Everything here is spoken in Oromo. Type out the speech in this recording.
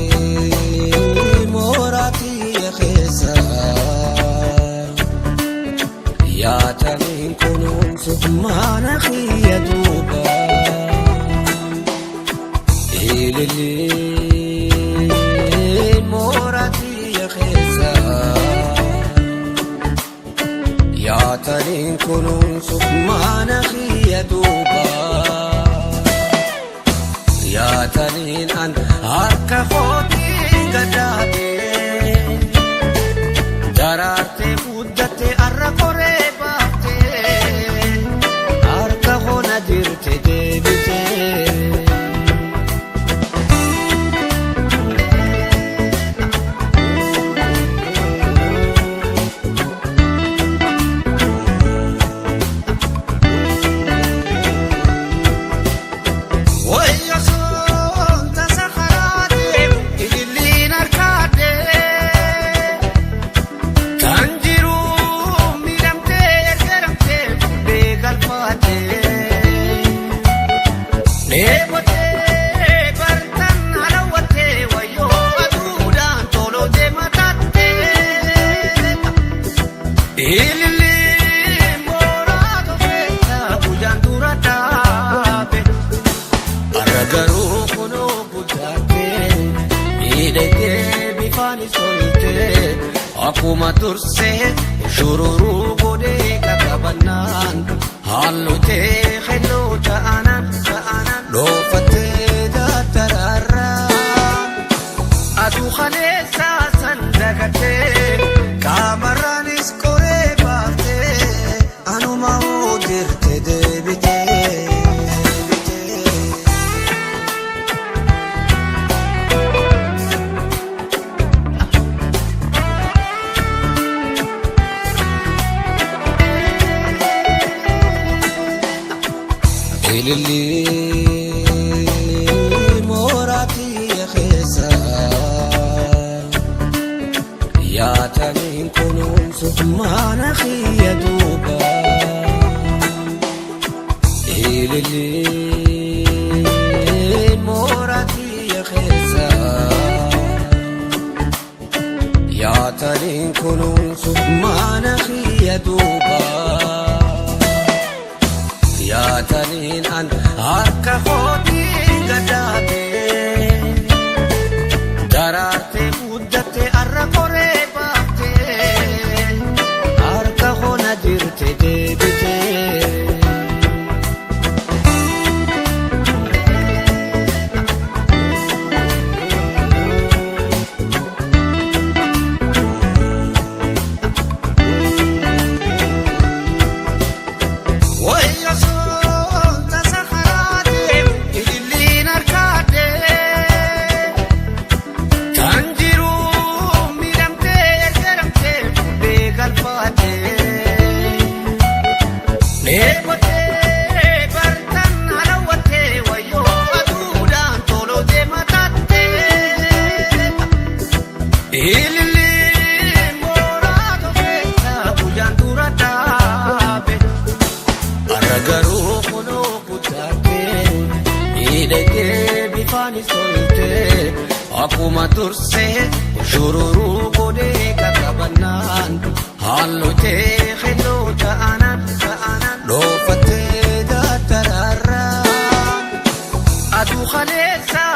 Ilillee mooraati keessa yaataniin kunuunsu mana kiyya duuba. Ilillee mooraati keessa yaataniin kunuunsu mana kiyya duuba. Yaataniin an harka kootiin gadaatee daraartee guddattee arra koree baaftee harka koona jirte deebitee. Wayyo soon tasa karaa deemu ililliin harkaa deemu. Kan jiru miidhamtee ergaramtee fuudhee galfaatee. Dheebotee bartan halawattee wayyoo aduudhaan tolotee matattee. Ililliin mooraa tofeessa guyyaan dura dhaabe. Har'a garuu kunoo guddattee miidhagdee bifaanis toltee akkuma dursee shururuu godhee qaqqabannaan hallutee helluu ta'anaan ta'anaan dhoofattee daddaraarraa aduu kaleessaa san dagattee qaamarraanis qoree baaftee anuma hojjette deebitee. Ilillee mooraati keessa yaataniin kunuunsu mana kiyya duuba. Ilillee mooraati keessa yaataniin kunuunsu mana kiyya duuba. Yaataniin an harka kootiin gadaatee daraartee guddattee arra koree baaftee harka koona jirte deebitee. Wayyo soon tasa karaa deemu ililliin harkaa deemu. Kan jiru miidhamtee ergaramtee fuudhee galfaatee. Dheebotee bartan halawattee wayyoo aduudhaan tolotee matattee. Ililliin mooraa tofeessa guyyaan dura dhaabe. Har'a garuu kunoo guddattee miidhagdee bifaanis toltee akkuma dursee shururuu godhee qaqqabannaan hallutee helluu ta'anaan ta'anaan dhoofattee daddaraarraa aduu kaleessaa